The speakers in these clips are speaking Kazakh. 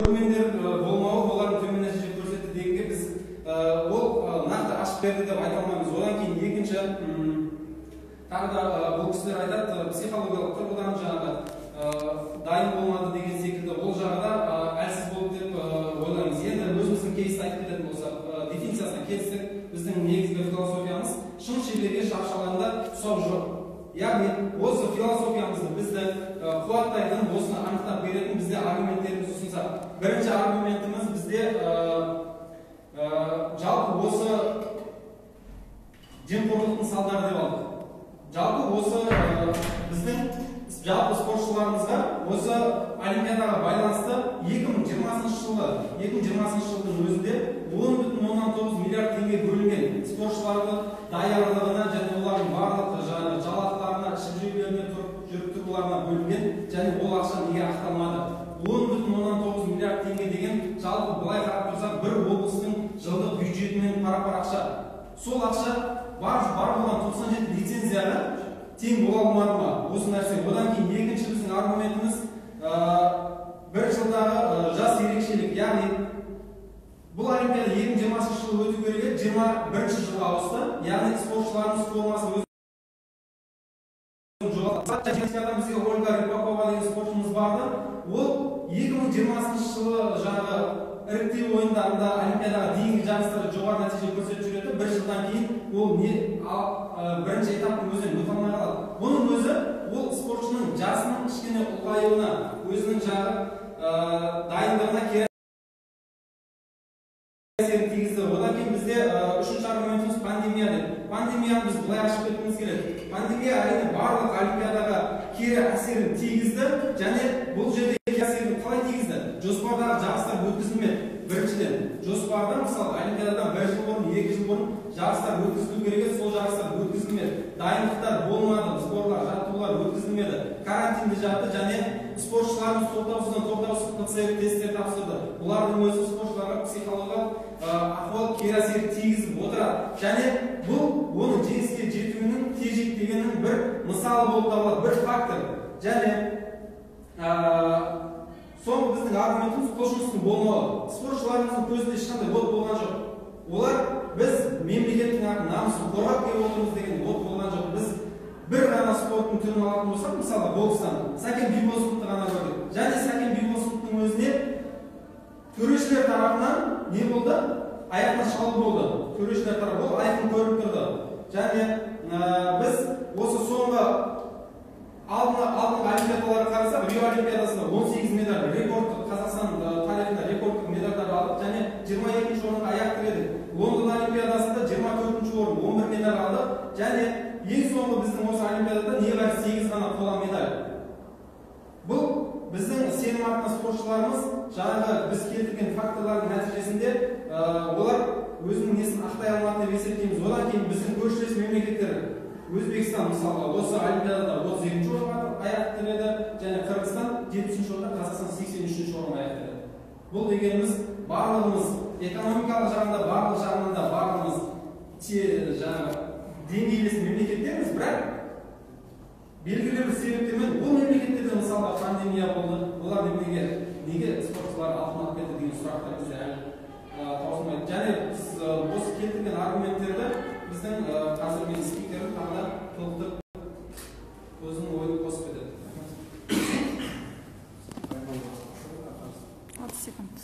Көрермендер болмауы олардың төмен нәтиже көрсетті дегенге біз ол нақты ашып берді деп айта алмаймыз. Одан кейін екінші, тағы да бұл кісілер айтады, психологиялық тұрғыдан жаңағы дайын болмады деген секілді, ол жағы да әлсіз болды деп ойлаймыз. Енді өзіміздің кейсті айтып кететін болсақ, дефинициясына келістік. Біздің негізгі философиямыз шын шеберге шаршы алаңда тұсау жоқ. Яғни осы философиямызды бізді қуаттайтын, осыны анықтап беретін бізде аргументтеріміз ұсынсақ. Бірінші аргументіміз бізде жалпы осы жемқорлықтың салдары деп алдық. Жалпы осы біздің жалпы спортшыларымызға осы олимпиадаға байланысты 2020 жылдың өзінде 10,9 миллиард теңге бөлінген спортшылардың даярлығына және олардың барлық жалақыларына, ішіп жеулеріне, жүріп тұруларына бөлінген, және ол ақша неге ақталмады? 10,9 миллиард теңге деген жалпы былай қарап тұрсақ бір облыстың жылдық бюджетімен пара-пар ақша. Сол ақша бар болған 97 лицензияға тең бола алмады ма? Осы нәрсе. Одан кейін екінші біздің аргументіміз бір жылдағы жас ерекшелік. Яғни бұл олимпиада 2020 жылы өту керек еді, 21 жылға ауысты. Яғни спортшыларымыз формасын өзі жоғалтты. Бізге Ольга Рыпакова деген спортшымыз барды. Ол 2020 жылы жаңағы іріктеу ойындарында олимпиадаға дейінгі жарыстарда жоғары нәтиже көрсетіп жүреді. Бір жылдан кейін ол бірінші этаптың өзінен өте алмай қалады. Оның өзі ол спортшының жасының кішкене ұлғаюына, өзінің жағы дайындығына кері әсерін тигізді. Одан кейін бізде үшінші аргументіміз пандемия деп. Пандемияны біз былай ашып кеткіміз келеді. Пандемия әрине барлық олимпиадаға кері әсерін тигізді, және бұл жерде кері әсерін қалай тигізді? Жоспардағы жарыстар өткізілмеді. Біріншіден, жоспарда мысалы олимпиададан бір жыл бұрын, 2 жыл бұрын жарыстар өткізілу керек еді, сол жарыстар өткізілмеді. Дайындықтар болмады, спорлар, жаттығулар өткізілмеді. Карантинде жатты және спортшыларымыз тоқтаусыздан тоқтаусыз ПЦР тесттер тапсырды. Бұлардың өзі спортшыларға психологиялық ахуал кері әсер тигізіп отырады. Және бұл оның жеңіске жетуінің тежектегенінің бір мысалы болып табылады, бір фактор. Және соңғы біздің аргументіміз құлшыныстың болмауы. Спортшыларымыздың көзінде ешқандай от болған жоқ. Олар біз мемлекеттің намысын қорғап келіп отырмыз деген от болған жоқ. Біз бір ғана спорттың түрін алатын болсақ, мысалы бокстан Сәкен Бибосыновты ғана көрдік. Және Сәкен Бибосыновтың өзіне төрешілер тарапынан не болды? Аяғына шалу болды. Төрешілер тарапы ол айқын көріп тұрды. Және біз осы соңғы алдыңғы олимпиадаларға қарасақ, Рио олимпиадасында 18 медаль, рекордтық, Қазақстан тарихында рекордтық медальдар алдық және 22-ші орынға аяқ тіредік. Лондон олимпиадасында 24-ші орын, 11 медаль алдық және ең соңғы біздің осы олимпиадада небәрі 8 ғана қола медаль. Бұл біздің сенім артқан спортшыларымыз жаңағы біз келтірген факторлардың нәтижесінде олар өзінің несін ақтай алмады деп есептейміз. Одан кейін біздің көршілес мемлекеттер Өзбекстан мысалға осы олимпиадада 32-ші орынға аяқ тіреді, және Қырғызстан 70-ші орында, Қазақстан 83-ші орынға аяқ тіреді. Бұл дегеніміз барлығымыз экономикалық жағында, барлық жағынан да барлығымыз жаңағы деңгейлес мемлекеттерміз, бірақ белгілі бір себептермен ол мемлекеттерде мысалға пандемия болды, олар неге спортшылар алтын алып кетті деген сұрақтар бізде әлі таусылмайды. Және біз осы келтірген аргументтерді біздің қазір мен спикерім тағы да толықтырып өзінің ойын қосып кетеді. 30 секунд.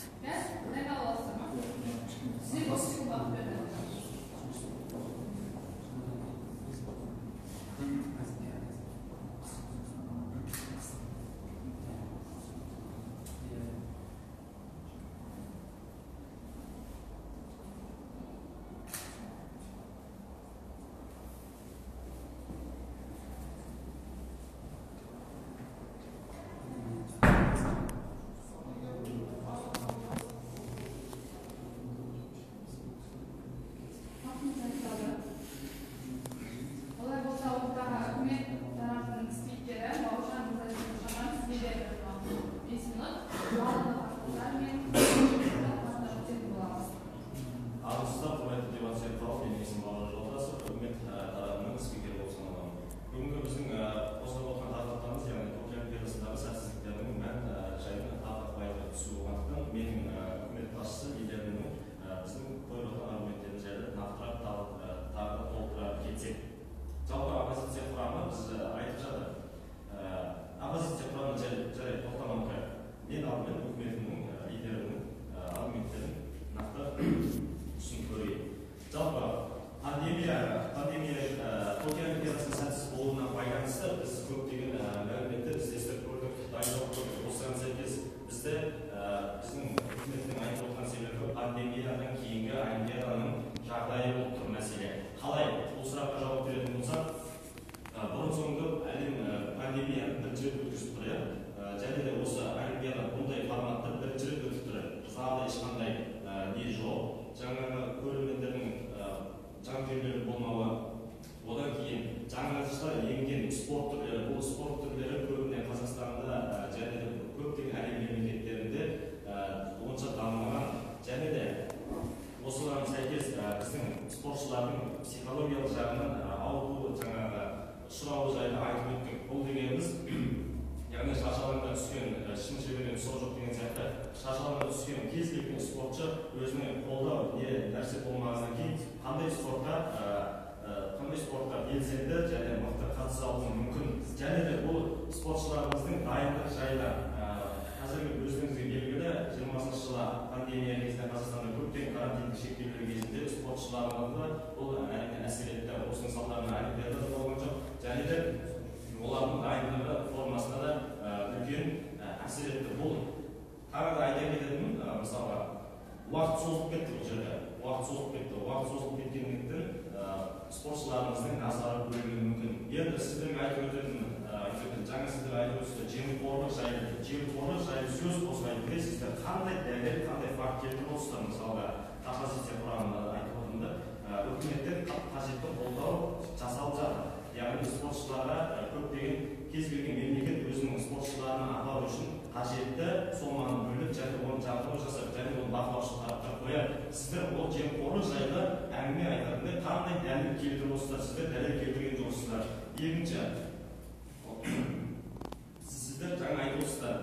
Олай болса, ортаға пандемиядан кейінгі олимпиаданың жағдайы болып тұр мәселе. Қалай? Бұл сұраққа жауап беретін болсақ, бұрын соңды әлем пандемияны бірінші рет өткізіп тұр, иә. Және де осы олимпиада бұндай форматта бірінші рет өтіп тұр. Залда ешқандай не жоқ, жаңағы көрермендердің жанкүйерлері болмауы, одан кейін жаңашыл енген спорт түрлері. Бұл спорт түрлері көбіне Қазақстанда және де көптеген әлем мемлекеттерінде онша дамымаған. Және де осыған сәйкес біздің спортшылардың психологиялық жағынан ауытқуы, жаңағы ұшырауы жайлы айтып өттік. Бұл дегеніміз, яғни шаршы алаңда түскен шын шеберден тұсау жоқ деген сияқты, шаршы алаңда түскен кез келген спортшы өзіне қолдау не нәрсе болмағаннан кейін қандай спортқа белсенді және мықты қатыса алуы мүмкін. Және де бұл спортшыларымыздың дайындық жайлы қазіргі өздеріңізге белгілі, 20 жылы пандемия кезінде Қазақстанда көптеген карантиндік шектеулер кезінде спортшыларымызға бұл әрине әсер етті. Осының салдарынан олимпиада да болған жоқ, және де олардың дайындығы формасына да үлкен әсер етті. Бұл тағы да айта кететінім, мысалға уақыт созылып кетті бұл жерде. Уақыт созылып кетті. Уақыт созылып кеткендіктен спортшыларымыздың назары бөлінуі мүмкін. Енді сіздерге айтып өтетін, жаңа сіздер айтып өтсіздер, жемқорлық жайлы. Жемқорлық жайлы сөз қозғайтын кезде сіздер қандай дәлел, қандай факт келтіріп отырсыздар? Мысалға, оппозиция құрамында айтып отырмын да, үкіметтен қажетті қолдау жасалып жатыр. Яғни спортшыларға көптеген кез келген мемлекет өзінің спортшыларын апару үшін қажетті соманы бөліп, және оны жабдығын жасап, және оны бақылаушы тараптар қояды. Сіздер ол жемқорлық жайлы әңгіме айтатындай қандай дәлел келтіріп отырсыздар? Сіздер дәлел келтірген жоқсыздар. Екінші, сіздер жаңа айтып отырсыздар,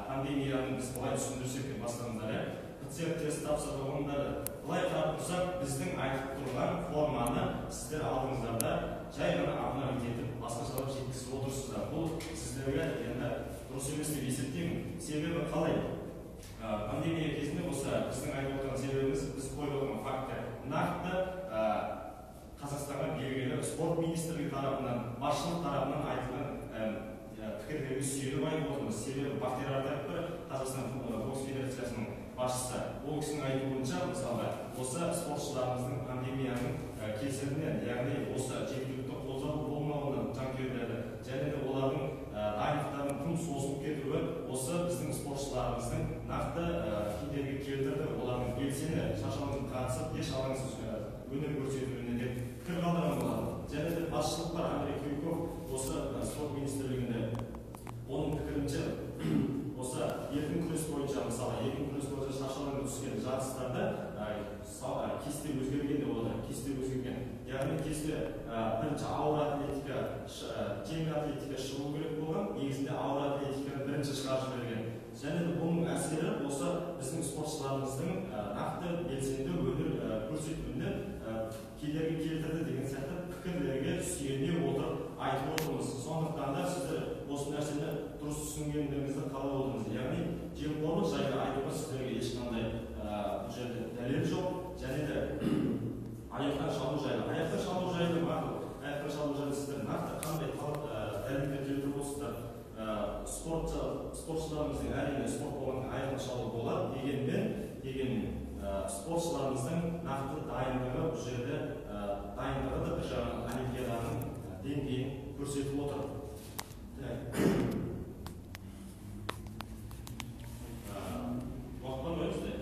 пандемияны біз қалай түсіндірсек деп бастадыңыздар, иә? ПЦР тест тапсырды, оның бәрі. Былай қарап тұрсақ, біздің айтып тұрған форманы сіздер алдыңыздарда жай ғана обновить етіп, басқашалап жеткізіп отырсыздар. Бұл сіздерге енді дұрыс емес деп есептеймін. Себебі қалай? Пандемия кезінде осы біздің айтып отырған себебіміз, біз қойып отырған факті нақты Қазақстанға белгілі спорт министрлігі тарапынан, басшылық тарапынан айтылған пікірлерге сүйеніп айтып отырмыз. Себебі Бақтияр Артаев бір Қазақстан бокс федерациясының басшысы. Ол кісінің айтуынша, мысалға, осы спортшыларымыздың пандемияның кесірінен, яғни осы жеткілікті қолдау болмауынан жанкүйерлері және де олардың дайындықтарының тым созылып кетуі осы біздің спортшыларымыздың нақты кедергі келтірді. Олардың белсене шаршы алаңға қатысып, еш алаңсыз өнер көрсетуіне деп пікір қалдырған болады. Және де басшылық бар, Андрей Крюков осы спорт министрлігінде, оның пікірінше, осы еркін күрес бойынша, мысалы, еркін күрес бойынша шаршы алаңға түскен жарыстарда кесте өзгерген деп отыр. Кесте өзгерген. Яғни кесте бірінші ауыр атлетика, жеңіл атлетика шығу керек болған, негізінде ауыр атлетиканы бірінші шығарып жіберген. Және де бұның әсері осы біздің спортшыларымыздың нақты белсенді өнер көрсетуіне кедергі келтірді деген сияқты пікірлерге сүйене отырып айтып отырмыз. Сондықтан да сіздер осы нәрсені дұрыс түсінгендеріңізді қалап отырмыз. Яғни жемқорлық жайлы айтуға сіздерге ешқандай бұл жерде дәлел жоқ. Және де аяқтан шалу жайлы. Аяқтан шалу жайлы мақұл. Аяқтан шалу жайлы сіздер нақты қандай дәлелдер келтіріп отырсыздар? Спортшыларымыздың әрине спорт болғаннан аяқтан шалу болады, дегенмен спортшыларымыздың нақты дайындығы бұл жерде дайындығы да бір жағынан олимпиаданың деңгейін көрсетіп отыр. Уақыт бар ма бізде?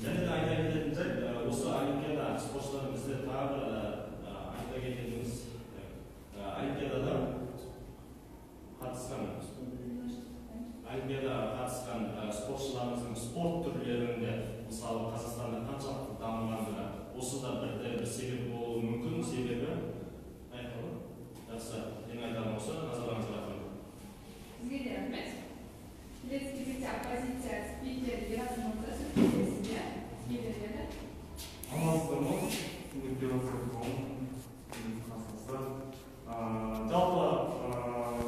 Және де айта кететін жайт, осы олимпиада спортшылары бізде тағы бір айта кететініміз, олимпиадада қатысқан спортшыларымыздың спорт түрлерінде, мысалы, Қазақстанда қаншалықты дамығандығы, осы да бір себеп болуы мүмкін. Себебі аяқталды. Жақсы, ең айтарым осы. Назарларыңызға рахмет. Сізге де рахмет. Келесі кезекте оппозиция спикері Ерасыл мырза сөз кезегі сізде. Сізге беріледі. Амансыздар ма? Жалпы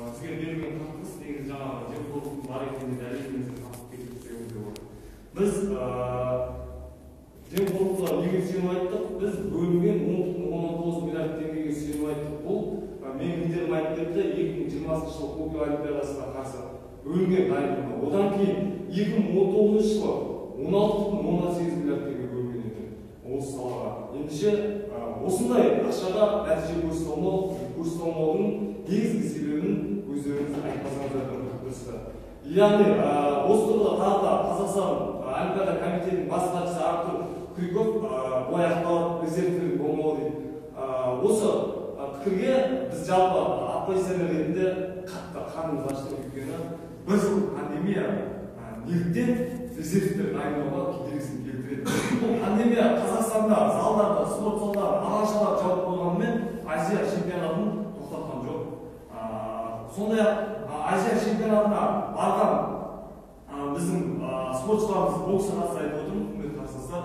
бізге берілген қақтығыс негізі жаңағы жемқорлықтың бар екеніне дәлелдемесе қақтығыс келтірсеңіз де болады. Біз жемқорлыққа неге сүйеніп айттық? Біз бөлінген 10,9 миллиард теңгеге сүйеніп айттық. Бұл менің лидерім айтып берді, 2020 жылы Токио олимпиадасына қарсы бөлінген дайындығы. Одан кейін 2019 жылы 16,8 миллиард теңге бөлінген еді осы салаға. Ендеше осындай ақшаға нәтиже көрсете алмаудың негізгі себебін өздеріңіз айтпасаңыздар дұрыс. Яғни осы тұрғыда тағы да Қазақстан Олимпиада комитетінің бас хатшысы Артур Крюков былай ақталады, резервтердің болмауы дейді. Осы пікірге біз жалпы оппозиционер ретінде қатты қанымыз ашты, өйткені бір жыл пандемия неліктен резервтер дайындауға кедергісін келтіреді. Бұл пандемия Қазақстанда залдарды, спорт залдарын, алаңшаларды жауып қойғанымен Азия чемпионатын тоқтатқан жоқ. Сондай-ақ Азия чемпионатына барған біздің спортшыларымыз боксқа қатысты айтып отырмын, құрметті қарсыластар,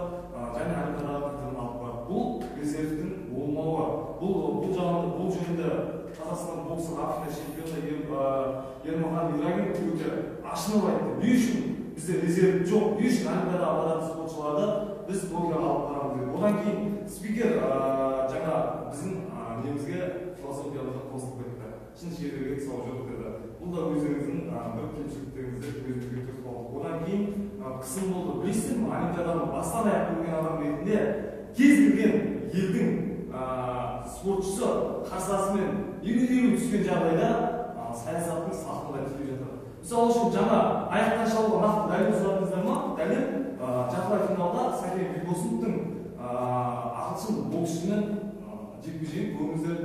және Олимпиадаға қайтадан алып барды. Бұл резервтің болмауы. Бұл жөнінде Қазақстан боксының Африка чемпионы Ермахан Ибрагимов өте ашынып айтты. Не үшін бізде резерв жоқ, не үшін Олимпиадаға баратын спортшыларды біз Токиоға алып барамыз деп. Одан кейін спикер жаңа біздің немізге, философиямызға қосылып кетті. Шын шеберге тұсау жоқ деді. Бұл да өздеріңіздің бір кемшіліктеріңізді көзімізге түртіп алды. Одан кейін қысым болды. Білесіздер ме, Олимпиаданы бастан аяқ көрген адам ретінде кез келген елдің спортшысы қарсыласымен 50-50 түскен жағдайда саясаттың салқындай тиіп жатады. Мысалы үшін жаңа аяқтан шалуға нақты дәлел сұрадыңыздар ма? Дәлел жартылай финалда Сәкен Бекбосыновтың ағылшын боксшымен жекпе-жегін көрдіңіздер.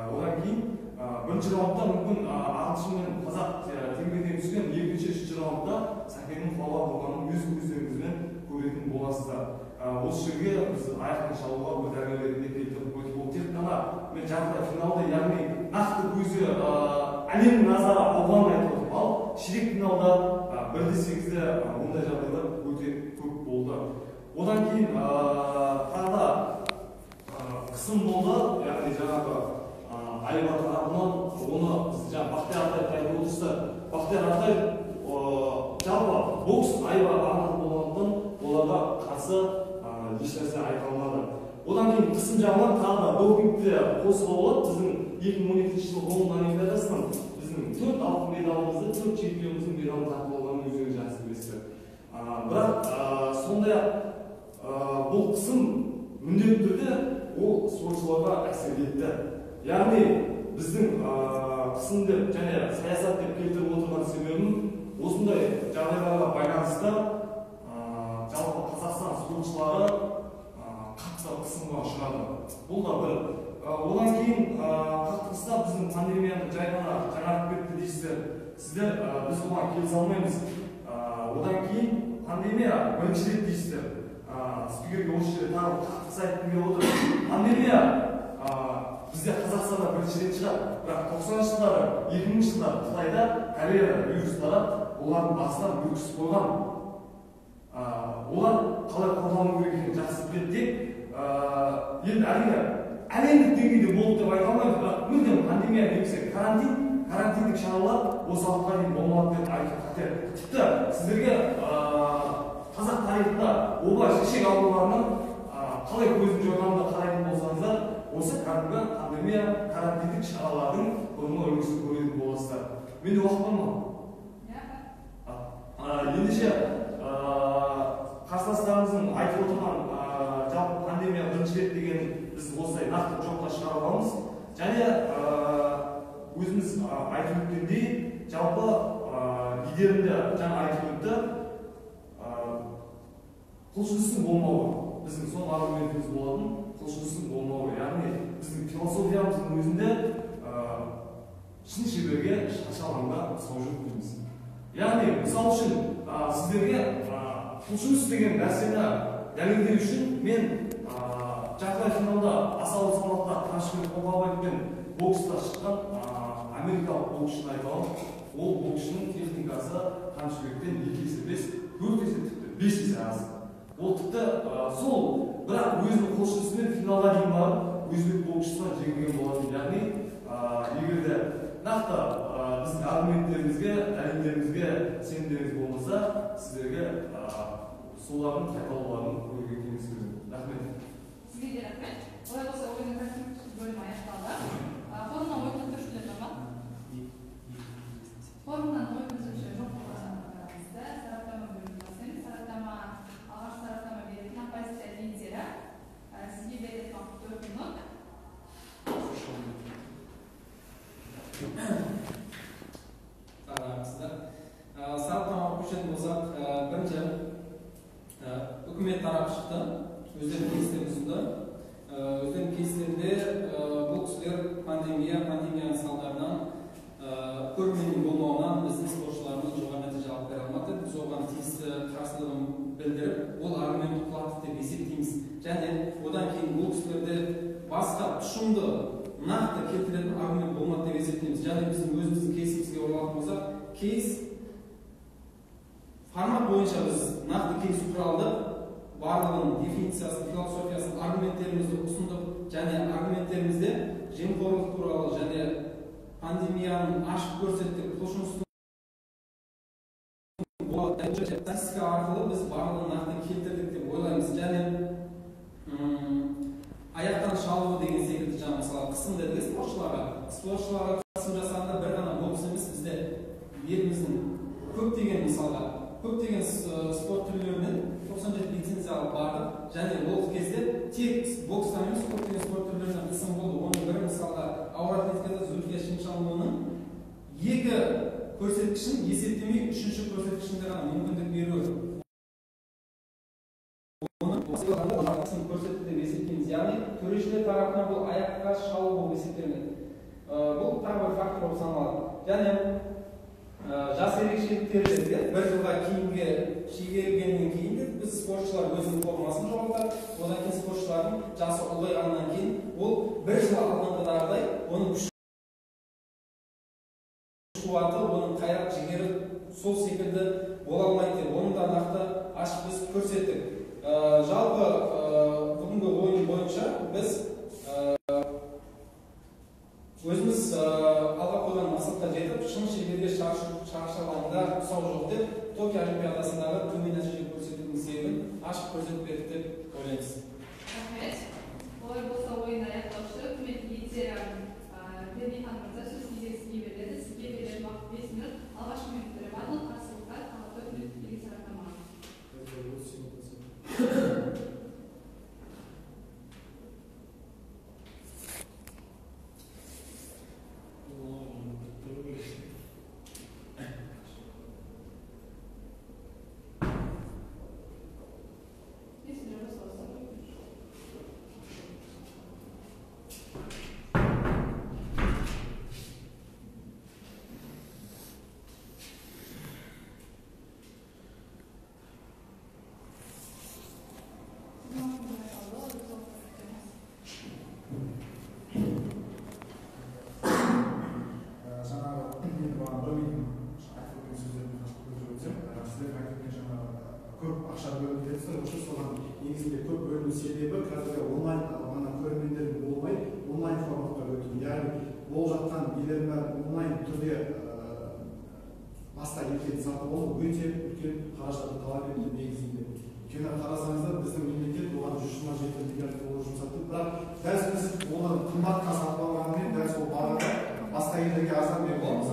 Одан кейін бірінші раундта мүмкін ағылшын мен қазақ теңбе-тең түскен, екінші, үшінші раундта Сәкеннің фолға болғанын өз көздеріңізбен көретін боласыздар. Осы жерге біз аяқтан шалуға бір дәлел ретінде келтіріп қойдық. Ол тек қана мен жартылай финалда, яғни нақты көзі әлемнің назары ауғанын айтып отырмын. Ал ширек финалда 1-8-де ондай жағдайлар өте көп болды. Одан кейін тағы да қысым болды, яғни жаңағы Айба тарапынан, оны біз жаңа Бақтияр Артаев айтып отырсыздар. Бақтияр Артаев жалпы бокс Айба арнаты болғандықтан оларға қарсы ешнәрсе айта алмады. Одан кейін қысым жағынан тағы да допингті қосуға болады. Біздің 2012 жылғы Лондон Олимпиадасынан біздің 4 алтын медалымызды, 4 чемпионымыздың медалын тартып алғанын өздеріңіз жақсы білесіздер. Бірақ сондай-ақ бұл қысым міндетті түрде ол спортшыларға әсер етті. Яғни біздің қысым деп және саясат деп келтіріп отырған себебім осындай жағдайларға байланысты жалпы Қазақстан спортшылары қатты қысымға ұшырады. Бұл да бір. Одан кейін қақтығыста біздің пандемияны жай ғана жаңарып кетті дейсіздер. Сіздер біз оған келісе алмаймыз. Одан кейін пандемия бірінші рет дейсіздер. Спикерге осы жерде тағы қақтығыс айтқым келіп отыр. Пандемия бізде Қазақстанда бірінші рет шығады, бірақ 90-шы жылдары, 2000-ші жылдары Қытайда Кореяда вирус тарап, олардың басынан өткізіп қойған. Олар қалай қорғану керек екенін жақсы біледі деп, енді әрине әлемдік деңгейде болды деп айта алмаймыз, бірақ мүлдем пандемия немесе карантин, карантиндік шаралар осы уақытқа дейін болмады деп айту қате. Тіпті сіздерге қазақ тарихында оба шешек ауруларының қалай көзін жойғанын қарайтын болсаңыздар, осы кәдімгі пандемия, карантиндік шаралардың бұрынғы үлгісін көретін боласыздар. Менде уақыт бар ма? Ендеше қарсыластарымыздың айтып отырған жалпы пандемия бірінші рет деген біз осылай нақты жоққа шығара аламыз. Және өзіміз айтып өткендей, жалпы лидерінде жаңа айтып өтті, құлшыныстың болмауы. Біздің соңғы аргументіміз болатын құлшыныстың болмауы. Яғни біздің философиямыздың өзінде шын шеберге шаршы алаңда тұсау жоқ дейміз. Яғни мысал үшін сіздерге құлшыныс деген нәрсені дәлелдеу үшін мен жартылай финалда аса ауыр салмақта Қанышбек Қоңғабаевпен бокста шыққан америкалық боксшыны айта аламын. Ол боксшының техникасы Қанышбектен 2 есе емес, 4 есе, тіпті 5 есе аз. Ол тіпті сол, бірақ өзінің құлшынысымен финалға дейін барып өзбек боксшысынан жеңілген болатын. Яғни егер де нақты біздің аргументтерімізге, дәлелдерімізге сенімдеріңіз болмаса, сіздерге солардың қайталауларын көруге кеңес беремін. Рахмет. Сізге де рахмет. Олай болса, ойынның конструктивті бөлімі аяқталды. Форумнан ой білдірушілер бар ма? Форумнан ой білдірушілер жоқ болса, шықты, өздерінің кейстерін ұсынды. Өздерінің кейстерінде бұл кісілер пандемияның салдарынан көрерменнің болмауынан біздің спортшыларымыз жоғары нәтиже алып бере алмады. Біз оған тиісті қарсылығын білдіріп, ол аргументті құлаттық деп есептейміз. Және одан кейін бұл кісілерде басқа тұшымды, нақты келтіретін аргумент болмады деп есептейміз. Және біздің өзіміздің кейсімізге оралатын болсақ, кейс формат бойынша біз нақты кейс құра алдық, барлығының дефинициясын, философиясын, аргументтерімізді ұсындық және аргументтерімізде жемқорлық туралы және пандемияны ашып көрсеттік. Статистика арқылы біз барлығын нақты келтірдік деп ойлаймыз. Және аяқтан шалу деген секілді, жаңа мысалы қысым дедік спортшыларға. Спортшыларға қысым жасағанда бір ғана бокс емес, бізде еліміздің көптеген мысалға көптеген спорт түрлерінен 97 лицензия алып бардық. Және ол кезде тек бокстан емес, көптеген спорт түрлерінен қысым болды. Оның бірі мысалға ауыр атлетикада Зүлфия Шимшанлының екі көрсеткішін есептемей, үшінші көрсеткішінде ғана мүмкіндік беру. Оның қысым көрсетті деп есептейміз. Яғни төрешілер тарапынан бұл аяққа шалу болып есептелінеді. Бұл тағы бір фактор болып саналады. Және жас ерекшеліктері дедік, бір жылға кейінге шегерілгеннен кейін біз спортшылар өзінің формасын жоғалтады. Одан кейін спортшылардың жасы ұлғайғаннан кейін ол бір жыл алдыңғыдағыдай оның күш қуаты, оның қайрат жігері сол секілді бола алмайды деп оны да нақты ашып біз көрсеттік. Жалпы бүгінгі ойын бойынша біз өзіміз алға қойған мақсатқа жетіп, шын шеберге шаршы алаңда тұсау жоқ деп Токио Олимпиадасындағы төмен нәтиже көрсетудің себебін ашып көрсетіп бердік деп ойлаймыз. Рахмет. Олай болса ойын аяқтаушы үкімет лидері Пернехан мырза, сөз кезегі сізге беріледі. Сізге берілетін уақыт 5 минут. Алғашқы минуттары барлық қарсылықтар талапты үкімет тікелей сараптамаған. Көп ақша бөлінді дедіңіздер, осы соған негізінде көп бөліну себебі қазіргі онлайн ғана көрермендердің болмай онлайн форматқа өту. Яғни болып жатқан нелердің бәрін онлайн түрде басқа елдерден сатып алу өте үлкен қаражатты талап етті негізінде. Өйткені қарасаңыздар, біздің мемлекет оған 127 миллиард доллар жұмсады, бірақ дәл біз оны қымбатқа сатып алғанымен дәл сол бағада басқа елдерге арзан беріп аламыз.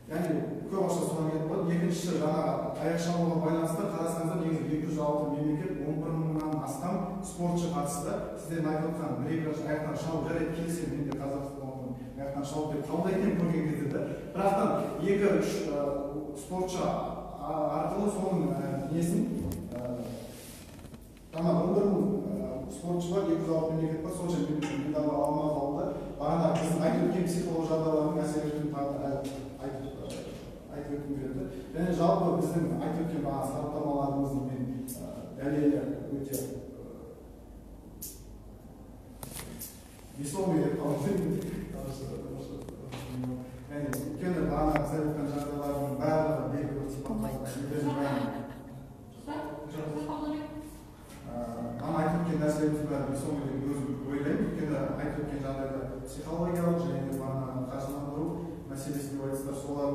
Яғни көп ақша соған кетіп қалды. Екіншісі, жаңағы аяқ шалуға байланысты қарасаңыздар, негізі 206 мемлекет 11 мыңнан астам спортшы қатысты. Сіздердің айтып отқан бір-екі аяқтан шалу, жарайды, келісемін, мен де Қазақстан аяқтан шалу деп қабылдайтын едім көрген кезде де. Бірақтан 2-3 спортшы арқылы соның несін тамам 11 мың спортшы бар, 206 мемлекет бар, сонша медаль алмаз алды. Бағана біздің айтып өткен психолог жағдайларының әсерін тағы айтып өткім келеді. Және жалпы біздің айтып өткен бағана сараптамаларымыздың мен дәлелі өте весомый деп қабылдаймын. Яғни өйткені бағана біз айтқан жағдайлардың барлығы белгілі бір сипатта. Ана айтып өткен нәрселеріміз бәрі весомый деп өзім ойлаймын. Өйткені айтып өткен жағдайда психологиялық және де бағана қаржыландыру мәселесі деп айтсыздар, солар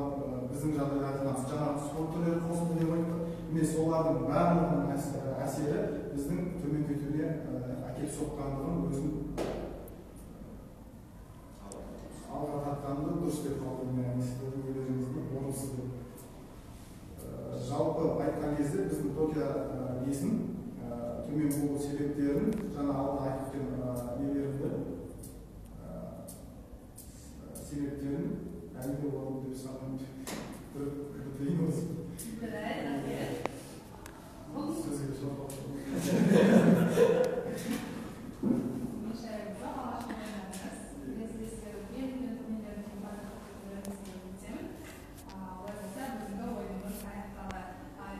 біздің жағдайда айтылған жаңағы спорт түрлері қосылды деп айттық. Міне солардың барлығының әсері біздің төмен кетуіне әкеліп соққандығын өзім алға тартқанымды дұрыс деп қабылдаймын. Яғни сіздердің ойларыңызды орынсыз деп. Жалпы айтқан кезде біздің Токио несін төмен болу себептерін жаңа алдын айтып өткен нелерімді себептерін әлі де орынды деп санаймын. Бітірейін осы. Жарайды, рахмет. Сөзге жауап. Мешаю жоқ, алғашқы ойындарыңыз. Келесі үлкен барлық пікірлеріңізге өтемін. Олай болса, бүгінгі ойынымыз аяқталды.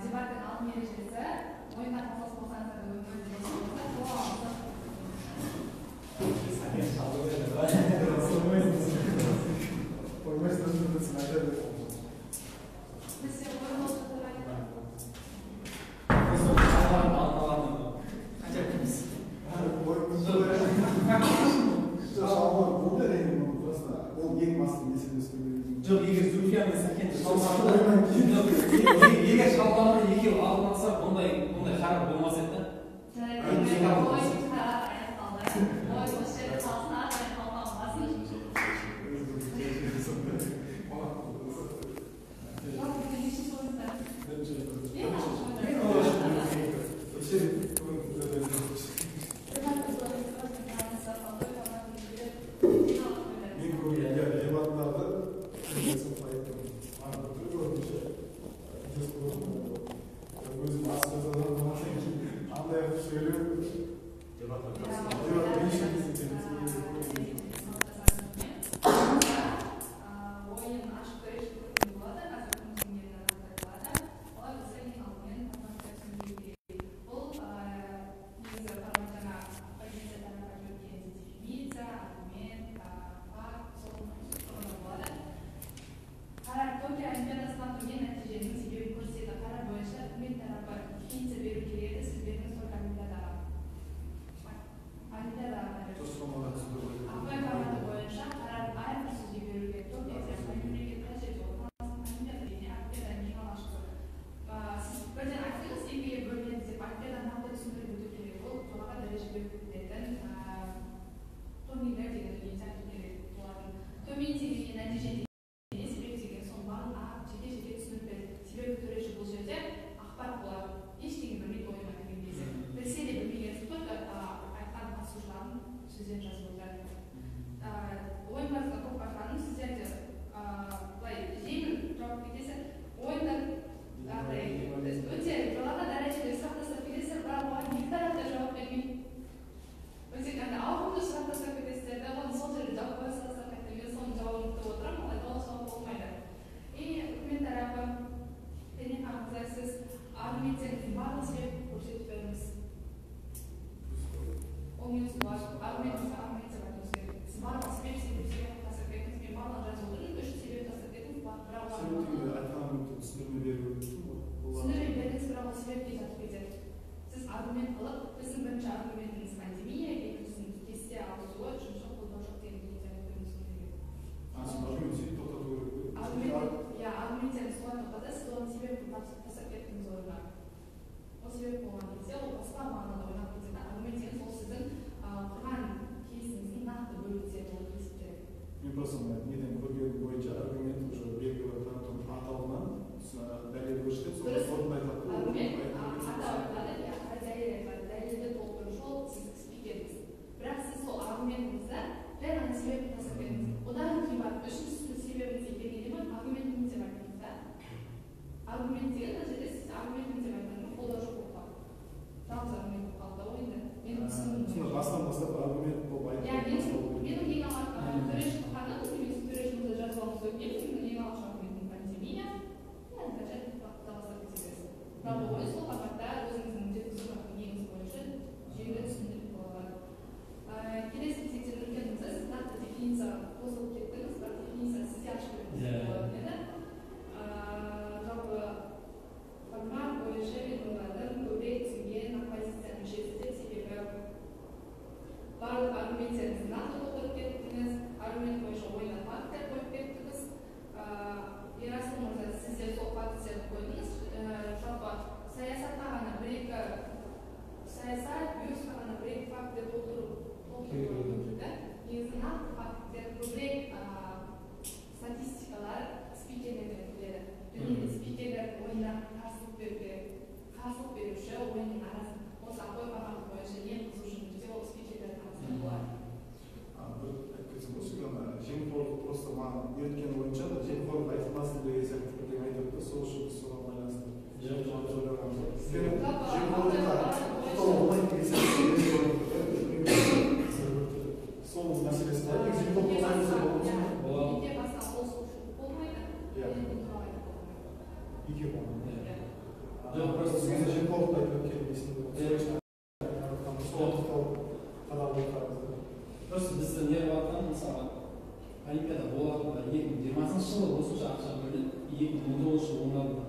Дебаттың алтын ережесі: ойында қосылыс болсаңыздар да, өмірде болса, қол алысып. Сәкен шалды ғой. Қоймайсың, бітсін, айта бер. Бізде ойын болып жатыр ма? Біз ол шалғанын алдын алатын қанша кіміз? Болды, әрине, просто ол ең басты мәселе. Жоқ, егер Зүлфия мен Сәкен шалғанда, егер шалғанда екеуі алдын алса, бұндай харап болмас еді да. Жарайды, ойын аяқталды. Ойын осы жерде қалсын, ары қарай талқыланбасын. Жалпы бүгін нешінші ойындар? Ең алғашқы ойындар. Мен көрген дебаттарды маған бір көрініші өзім асып болғаннан кейін андай қылып сөйлеу Дебаттар. Дебат неше. Ойын ашық төрешілік болады, қазір кім жеңгені анықталады. Олай болса, ең алдымен форматты түсіндіру керек. Бұл негізі формат жаңа оппозиция тарапы өткен дефиниция, аргумент, факт, сол тұрғыда болады. Қарар Токио Олимпиадасынан төмен нәтиженің себебін көрсетеді. Қарар бойынша үкімет тарапы дефиниция беру керек еді, сіз бердіңіз только Олимпиадаға. Олимпиадаға бердіңіз. Абай форматы бойынша қарар әрбір сөзге беру керек. Токио сияқты мемлекет қай жерде орналасқан, Олимпиада және Олимпиаданың ең алғашқысы. Сіз бірден айттыңыз екіге бөлінеді деп, Олимпиаданы нақты түсіндіріп өту керек. Ол жоғары дәрежеде өтетін турнирлер деген дүние айту керек болатын. Төмен деген нәтиже не себеп деген, соның барлығын жеке жеке түсініп берді. Себебі төреші бұл жерде ақпарат болады. Ештеңе білмейді ойынға кірген кезде. Білсе де білмеген, только айтқан қатысушылардың сөздерін жазып отырады. Ойын барысында көп байқадым, сіздер де былай жеңіл жауап кетесіз. Ойында андай өте жоғары дәрежеде сұрақ тастап кетесіздер, бірақ оған екі тарап та жауап бермейді. Өте андай ауқымды сұрақ тастап кетесіздер да, оны сол жерде жауап қоя салсақ, қайта мен соның жауабын күтіп отырамын, олай толық жауап болмайды. И үкімет тарапы, Пернехан мырза, сіз аргументтеріңіздің барлық себеп көрсетіп бердіңіз. Ол минус болады. Аргумент болса, аргумент деп айтуыңыз керек. Сіз барлық себеп, себеп, себеп тастап кеттіңіз. Мен барлығын жазып отырмын, үш себеп тастап кеттіңіз, бірақ Түсіндірме беру. Түсіндірме бердіңіз, бірақ ол себепке жатып кетеді. Сіз аргумент қылып, біздің бірінші аргументіміз пандемия, екіншісін кесте ауысуы, үшінші қолдау жоқ деген дүние айтып беруіңіз керек. Аргумент сөйтіп тоқтату керек. Аргумент, иә, аргументтерді солай тоқтатасыз, сіз оның себебін тастап кеттіңіз орнына. Ол себеп болған кезде ол басқа мағынада ойналып кетеді. Аргумент деген сол сіздің құрған кейсіңіздің нақты бөліктері болып есептеледі. Мен просто неден көргенім бойынша аргумент уже белгілі бір тараптың атауынан дәлел көрсетеді, сол Дұрыс. қорытынды айтылады. Аргумент атау айтылады, иә, дәлел айтылады. Дәлелді толықтырушы ол сіздің спикеріңіз. Бірақ сіз сол аргументіңізді жай ғана себебін тастап кеттіңіз. Одан кейін барып үшіншісі себебіңізге келгенде барып аргументім деп айттыңыз да. Аргумент деген мына жерде сіз аргументім деп айтқанмен қолдау жоқ болып қалды. Жалғыз аргумент болып қалды да ойында. Менің түсінігім Сонда бойынша. Басынан бастап аргумент болып айтып Иә, басталу керек. менің ең алғашқы төреші қаным немесе төреші мырза жазып алуыңызды өтінемін. Менің ең алғашқы аргументім пандемия. Иә, дальше жалғастырып кете бересіз. Бірақ ол ой сол форматта өзіңіздің жеткізу неңіз бойынша жүйелі түсіндіріп бола алады. Келесі кезекте Нұркен мырза, сіз нақты дефиницияға қосылып кеттіңіз, бірақ дефиницияны сізге ашып беруіңіз Иә. болатын еді. Жалпы формат бойынша мен ойладым, көбірек түсінген оппозицияның мүшесі деп, себебі барлық аргументтеріңізді нақты толтырып кеттіңіз, аргумент бойынша ойына факттер қойып кеттіңіз. Ерасыл мырза, сіз де сол факттерді қойдыңыз. Жалпы саясатқа ғана бір екі саясат, вирусқа ғана бір екі факттер толтыру мүмкін да. Негізі нақты факттер көбірек, статистикалар спикерлерден келеді. Және де спикерлер ойына қарсылық беру керек. Қарсылық беруші ойынның арасын осы абой форматы бойынша ең қызушы нүкте ол спикерлердің арасында болады. Бір айтып кетсем, осы ана жемқорлық просто маған үйреткен бойынша да жемқорлық айтылмасын деген сияқты бірдеңе. Сол үшін біз соған байланысты Жемқорлық. Өйткені жемқорлыққа тоқтауға болмайды деген сияқты, сол мәселесі бар. Негізі жемқорлық болмайды десе болады. Болады. Жеке басқа қол сұғушылық болмайды. Иә. Және бұл туралы айтуға болмайды. Неге болмайды? Иә. Жоқ, просто Сол кезде жемқорлықты айтып өткен есімде. Иә. Сол тоқтау қадам отырамыз. Просто бізді не қылып жатқан, мысалы, олимпиада болатында 2020 жылы осынша ақша бөлінеді, 2019 жылы 16-да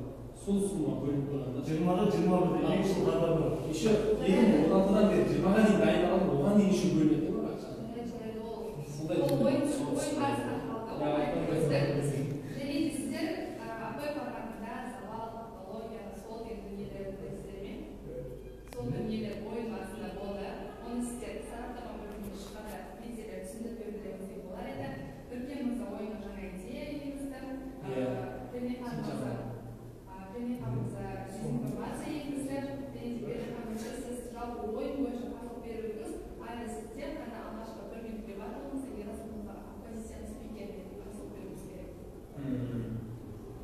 сол сумма бөлініп қойған да. 20-да, 21-де, 2 жыл қатарынан. Еще 2016-дан бері 20-ға дейін дайындалған, оған дейін еще бөлінеді ғой ақша. Жарайды, жарайды, ол Сондай. ол ойын барысына қалды. Иә, Ол айтып ойын өттік. Және де сіздер АП парағында залал, патология, сол деген дүниелерді білесіздер ме? Сол дүниелер ойын барысында болды. Оны сіздер сараптама бөліміне шыққанда лидерлер түсіндіріп берулеріңізге болар еді. Үркен мырза ойынға жаңа идея енгізді. Иә. Пернехан мырза дезинформация енгізді. Және де Бердіхан мырза, сіз жалпы ойын бойынша қарсылық беріп өттіңіз. Алайда сіз тек қана алғашқы бір минутке барлығыңыз Ерасыл мырзаға оппозицияның спикеріне қарсылық беруіңіз керек.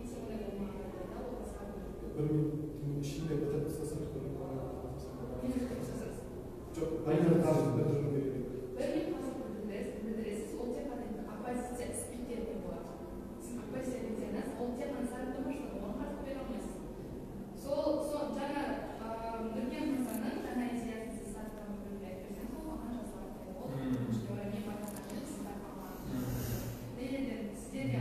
Если ондай болмаған жағдайда, ол басқа бір Бір минуттың ішінде бітіріп тастасақ, бір минут жасайсыз. Жоқ, бір минут қарсы бітіруім керек. Бір минут қарсылық білдіресіз, ол тек қана оппозиция спикеріне болады. Сіз оппозиция лидеріңіз, ол тек қана сараптамашылар, оған қарсылық бере алмайсыз. Сол жаңа Нүркен мырзаның жаңа идеясын сіз сараптама бөліміне айтып берсеңіз, ол маған жазылады. Ол өкінішке орай, мен байқағанмен, сіз байқамадыңыз. Және де сіздерге